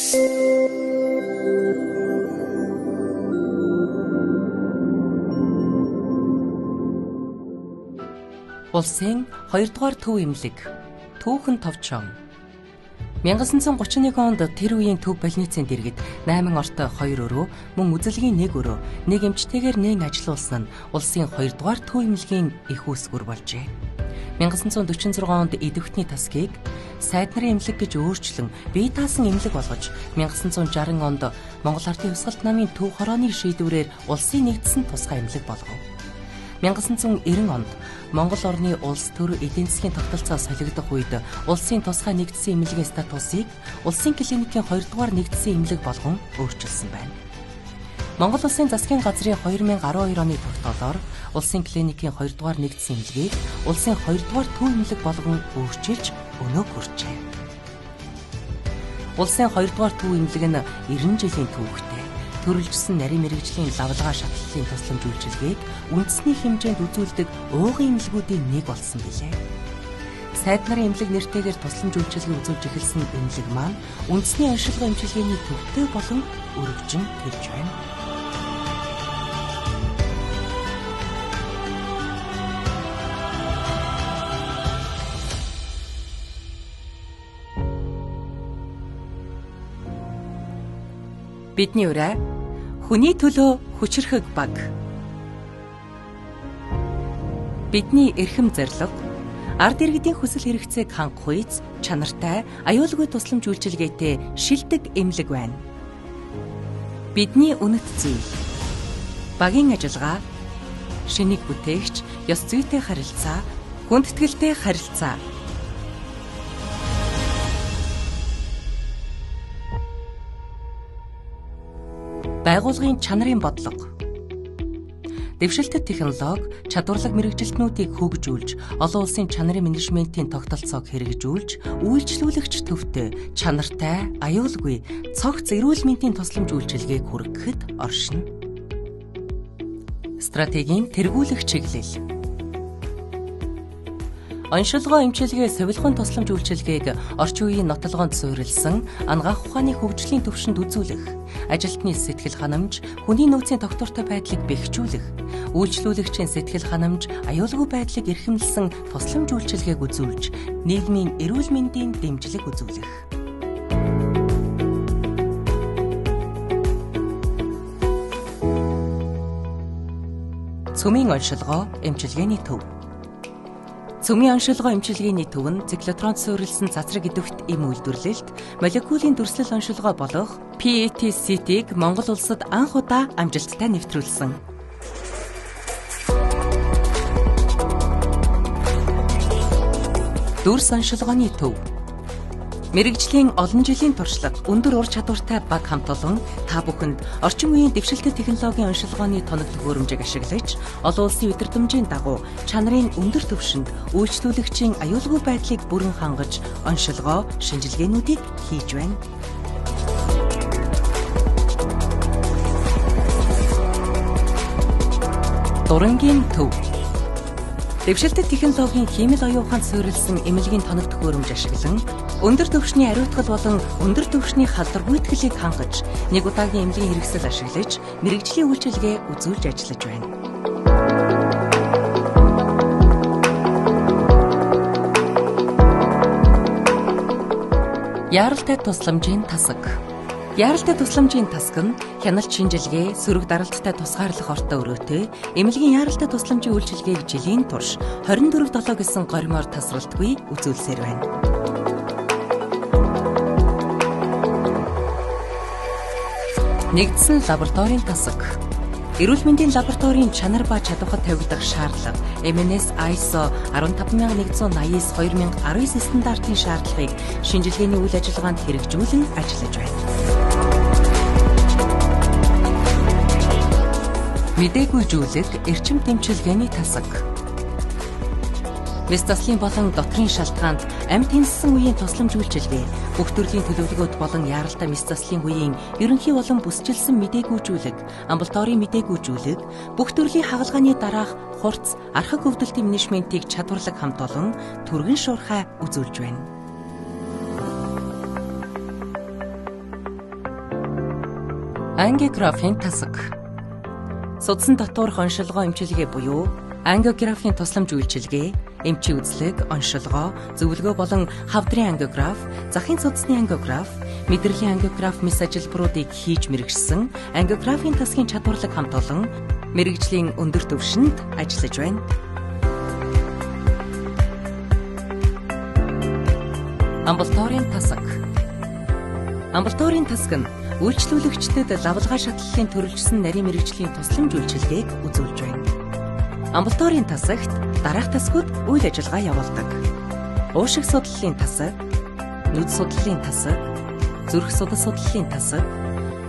Улсын 2 дугаар төв эмнэлэг Түүхэн Товчон. 1931 онд тэр үеийн төв больницын дэргэд 8 ортой 2 өрөө, мөн үзэлгийн 1 өрөө, нэг эмчтэйгээр нээн ажилуулсан нь улсын 2 дугаар төв эмнэлгийн их үүсгүр болжээ. 1946 онд идэвхтний тасгийг сайд нарын эмнэлэг гэж өөрчлөн бие даасан эмнэлэг болгож 1960 онд Монгол Ардын Хувьсгалт намын төв хорооны шийдвэрээр улсын нэгдсэн тусгай эмнэлэг болгов. 1990 онд Монгол орны улс төр эдийн засгийн тогтолцоо солигдох үед улсын тусгай нэгдсэн эмнэлгийн статусыг улсын клиникийн 2 дугаар нэгдсэн эмнэлэг болгон өөрчилсөн байна. Монгол Улсын засгийн газрын 2012 оны тогтоолоор улсын клиникийн 2 дугаар нэгдсэн эмнэлгийг улсын 2 дугаар төв эмнэлэг болгон өөрчилж өнөөг хүрчээ. Улсын 2 дугаар төв эмнэлэг нь 90 жилийн түүхтэй төрөлжсөн нарийн мэргэжлийн лавлгаа шатлалын тусламж үйлчилгээг үндэсний хэмжээнд үзүүлдэг уугын эмнэлгүүдийн нэг болсон билээ. Сайд нарын эмнэлэг нэртэйгээр тусламж үйлчилгээ үзүүлж эхэлсэн эмнэлэг маань үндэсний оншилгоо эмчилгээний төвтэй болон өргөжин тэрж байна. Бидний ураа хүний төлөө хүчирхэг баг. Бидний эрхэм зорилго ард иргэдийн хүсэл хэрэгцээг хангах үйц чанартай аюулгүй тусламж үйлчилгээтэй шилдэг эмнэлэг байна. Бидний үнэт зүйл багийн ажиллагаа, шинийг бүтээгч, ёс зүйтэй харилцаа, хүндэтгэлтэй харилцаа. Байгуулгын чанарын бодлого. Дэвшилтэт технологи, чадварлаг мэргэжилтнүүдийг хөгжүүлж, олон улсын чанарын менежментийн тогтолцоог хэрэгжүүлж, үйлчлүүлэгч төвтэй, чанартай, аюулгүй, цогц эрүүл мэндийн тусламж үйлчилгээг хүргэхэд оршино. Стратегийн тэргүүлэх чиглэл. Оншилгоо эмчилгээ сувилгын тусламж үйлчилгээг орчин үеийн нотолгоонд суурилсан анагаах ухааны хөгжлийн түвшинд үзүүлэх, ажилтны сэтгэл ханамж, хүний нөөцийн тогтвортой байдлыг бэхжүүлэх, үйлчлүүлэгчийн сэтгэл ханамж, аюулгүй байдлыг эрхэмлсэн тусламж үйлчилгээг үзүүлж, нийгмийн эрүүл мэндийн дэмжлэг үзүүлэх. Цөмийн оншилгоо эмчилгээний төв. Цөмийн оншилгоо эмчилгээний төв нь циклотронд суурилсан цацраг идэвхт эм үйлдвэрлэлт, молекулын дүрслэл оншилгоо болох PET-CT-г Монгол улсад анх удаа амжилттай нэвтрүүлсэн. Дүрс оншилгооны төв. Мэргэжлийн олон жилийн туршлага, өндөр ур чадвартай баг хамт олон та бүхэнд орчин үеийн дэвшилтэт технологийн оншилгооны тоног төхөөрөмжийг ашиглаж, олон улсын өдөрдмжийн дагуу чанарын өндөр түвшинд үйлчлүүлэгчийн аюулгүй байдлыг бүрэн хангаж, оншилгоо шинжилгээнүүдийг хийж байна. Дурангийн төв. Дэвшилтэт технологийн хиймэл оюун ухаанд суурилсан эмнэлгийн тоног төхөөрөмж ашиглан өндөр түвшний ариутгал болон өндөр түвшний халдвар гүйтгэлийг хангаж, нэг удаагийн эмнэлгийн хэрэгсэл ашиглаж, мэргэжлийн үйлчилгээ үзүүлж ажиллаж байна. Яаралтай тусламжийн тасаг. Яаралтай тусламжийн тасаг нь хяналт шинжилгээ, сөрөг даралттай тусгаарлах ортой өрөөтэй эмнэлгийн яаралтай тусламжийн үйлчилгээг жилийн турш 24/7 гэсэн горимоор тасралтгүй үзүүлсээр байна. Нэгдсэн лабораторийн тасаг. Эрүүл мэндийн лабораторийн чанар ба чадварт тавигдах шаардлага MNS ISO 15189-2019 стандартын шаардлагыг шинжилгээний үйл ажиллагаанд хэрэгжүүлэн ажиллаж байна. Мдээгүй зүйлэг эрчим дэмчилгээний тасаг. Мэс заслын болон дотрын шалтгаанд амьд тэнцсэн үеийн тусламж үйлчилгээ, бүх төрлийн төлөвлөгөөт болон яаралтай мэс заслын үеийн ерөнхий болон бүсчилсэн мдэггүйжүүлэг, амбулаторийн мдэггүйжүүлэг, бүх төрлийн хагалгааны дараах хурц, архаг өвдөлтийн менежментийг чадварлаг хамт олон түргэн шуурхай үзүүлж байна. Ангиографийн тасаг. Судсан дотоорх оншилгоо эмчилгээ буюу ангиографийн тусламж үйлчилгээ, эмчийн үзлэг, оншилгоо, зөвлөгөө болон хавдрын ангиограф, захын судасны ангиограф, мэдрэлийн ангиограф мэс ажилбаруудыг хийж мэргэжсэн ангиографийн тасгийн чадварлаг хамт олон мэргэжлийн өндөр түвшинд ажиллаж байна. Амбулаторийн тасаг. Амбулаторийн тасаг нь үйлчлүүлэгчдэд лавлгаа шатлалын төрөлжсөн нарийн мэргэжлийн тусламж үйлчилгээг үзүүлж байна. Амбулаторийн тасагт дараах тасгууд үйл ажиллагаа явуулдаг. Уушиг судлалын тасаг, нүд судлалын тасаг, зүрх судас судлалын тасаг,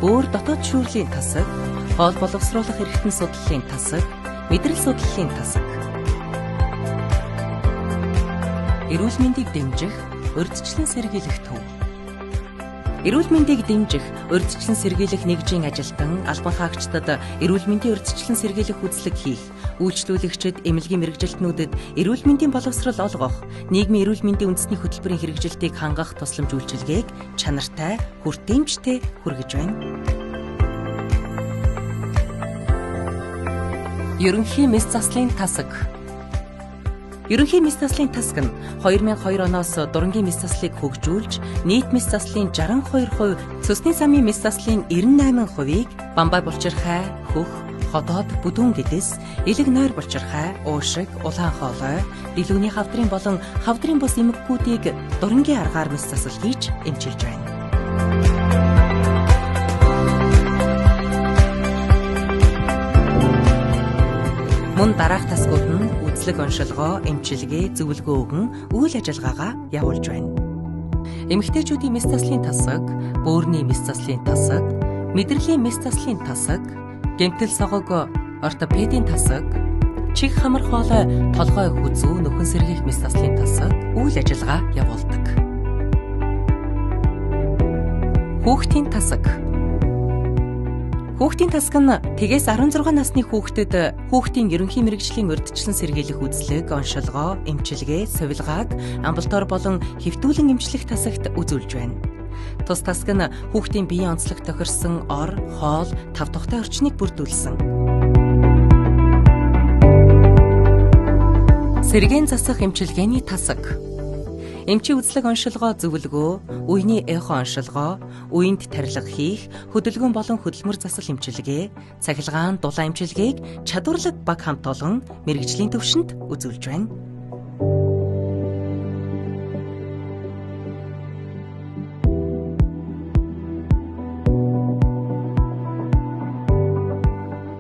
бөөр дотоод шүүрлийн тасаг, хоол боловсруулах эрхтэн судлалын тасаг, мэдрэл судлалын тасаг. Эрүүл мэндийг дэмжих, урьдчилан сэргийлэх төв. Эрүүл мэндийг дэмжих, урьдчилан сэргийлэх нэгжийн ажилтан, албан хаагчдад эрүүл мэндийн урьдчилан сэргийлэх үзлэг хийх, үйлчлүүлэгчид, эмнэлгийн мэргэжилтнүүдэд эрүүл мэндийн боловсрол олгох, нийгмийн эрүүл мэндийн үндэсний хөтөлбөрийн хэрэгжилтийг хангах тусламж үйлчилгээг чанартай, хүртээмжтэй хүргэж байна. Ерөнхий мэс заслын тасаг. Ерөнхий мэс заслын тасаг нь 2002 оноос дурангийн мэс заслыг хөгжүүлж, нийт мэс заслын 62%, цөсний замын мэс заслын 98%-ийг Бамбай булчирхай, Хөх, Ходоод, Бүдүүн гэдэс, Элэг нойр булчирхай, Уушиг, Улаан хоолой, Дэлгүүний хавдрын болон хавдрын бус эмгэгүүдийг дурангийн аргаар мэс засал хийж эмчилж байна. Мөн дараах тасгууд нь үзлэг оншилгоо, эмчилгээ, зөвлөгөө өгөн үйл ажиллагаагаа явуулж байна. Эмэгтэйчүүдийн мэс заслын тасаг, бөөрийн мэс заслын тасаг, мэдрэлийн мэс заслын тасаг, гэмтэл согог ортопедийн тасаг, чих хамар хоолой, толгой хүзүү, нөхөн сэргийх мэс заслын тасаг үйл ажиллагаа явуулдаг. Хүүхдийн тасаг. Хүүхдийн тасаг нь тэгээс 16 насны хүүхдэд хүүхдийн ерөнхий мэргэжлийн урьдчилан сэргийлэх үзлэг, оншилгоо, эмчилгээ, сувилгааг амбулатори болон хэвтүүлэн эмчлэх тасагт үзүүлж байна. Тус тасаг нь хүүхдийн биеийн онцлог тохирсон ор, хоол, тав тухтай орчныг бүрдүүлсэн. Сэргээн засах эмчилгээний тасаг. Эмчийн үзлэг оншилгоо зөвлөгөө, үений эхо оншилгоо, үеинд тарилга хийх, хөдөлгөөн болон хөдөлмөр засал эмчилгээ, цахилгаан дулаан эмчилгээг чадварлаг баг хамт олон мэргэжлийн түвшинд үзүүлж байна.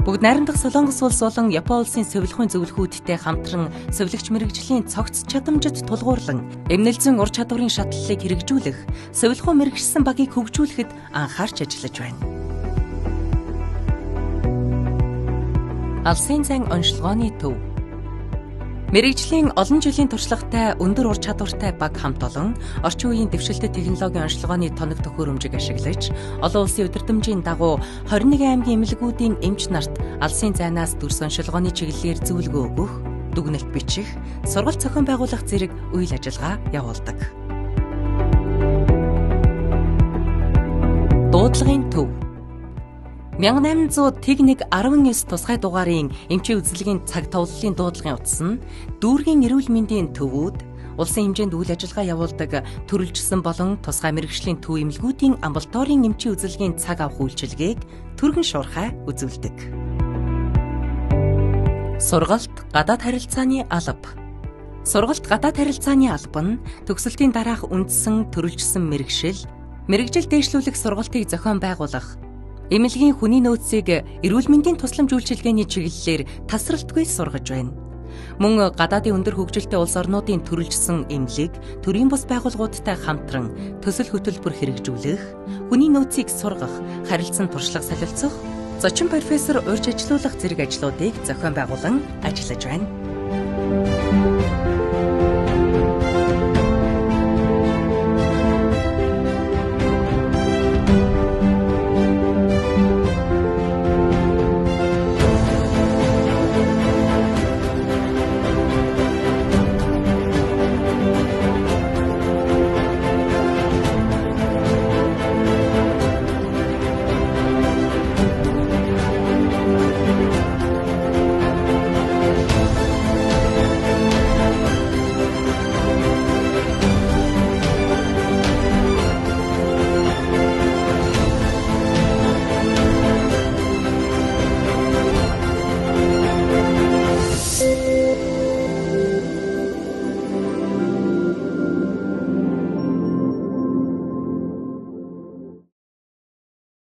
Бүгд найрамдах Солонгос улс болон Япон улсын сувилахын зөвлөхүүдтэй хамтран сувилагч мэргэжлийн цогц чадамжид тулгуурлан эмнэл зүйн ур чадварын шатлалыг хэрэгжүүлэх, сувилахын мэргэжсэн багийг хөгжүүлэхэд анхаарч ажиллаж байна. Алсын зайн оншилгооны төв. Мэргэжлийн олон жилийн туршлагатай өндөр ур чадвартай баг хамт олон орчин үеийн дэвшилтэт технологийн оншилгооны тоног төхөөрөмжийг ашиглаж олон улсын удирдамжийн дагуу 21 аймгийн эмнэлгүүдийн эмч нарт алсын зайнаас дүрс оншилгооны чиглэлээр зөвлөгөө өгөх, дүгнэлт бичих, сургалт зохион байгуулах зэрэг үйл ажиллагаа явуулдаг. Дуудлагын төв. 1801 19 тусгай дугаарын эмчийн үзлэгийн цаг товлолын дуудлагын утас нь дүүргийн эрүүл мэндийн төвүүд, улсын хэмжээнд үйл ажиллагаа явуулдаг төрөлжсөн болон тусгай мэргэжлийн төв эмнэлгүүдийн амбулаторийн эмчийн үзлэгийн цаг авах үйлчилгээг түргэн шуурхай үзүүлдэг. Сургалт гадаад харилцааны алба. Сургалт гадаад харилцааны алба нь төгсөлтийн дараах үндсэн төрөлжсөн мэргэжил, мэргэжил дээшлүүлэх сургалтыг зохион байгуулах, эмнэлгийн хүний нөөцийг эрүүл мэндийн тусламж үйлчилгээний чиглэлээр тасралтгүй сургаж байна. Мөн гадаадын өндөр хөгжилтэй улс орнуудын төрөлжсөн эмнэлэг, төрийн бус байгууллагуудтай хамтран төсөл хөтөлбөр хэрэгжүүлэх, хүний нөөцийг сургах, харилцан туршлага солилцох, зочин профессор урьж ажилуулах зэрэг ажлуудыг зохион байгуулан ажиллаж байна.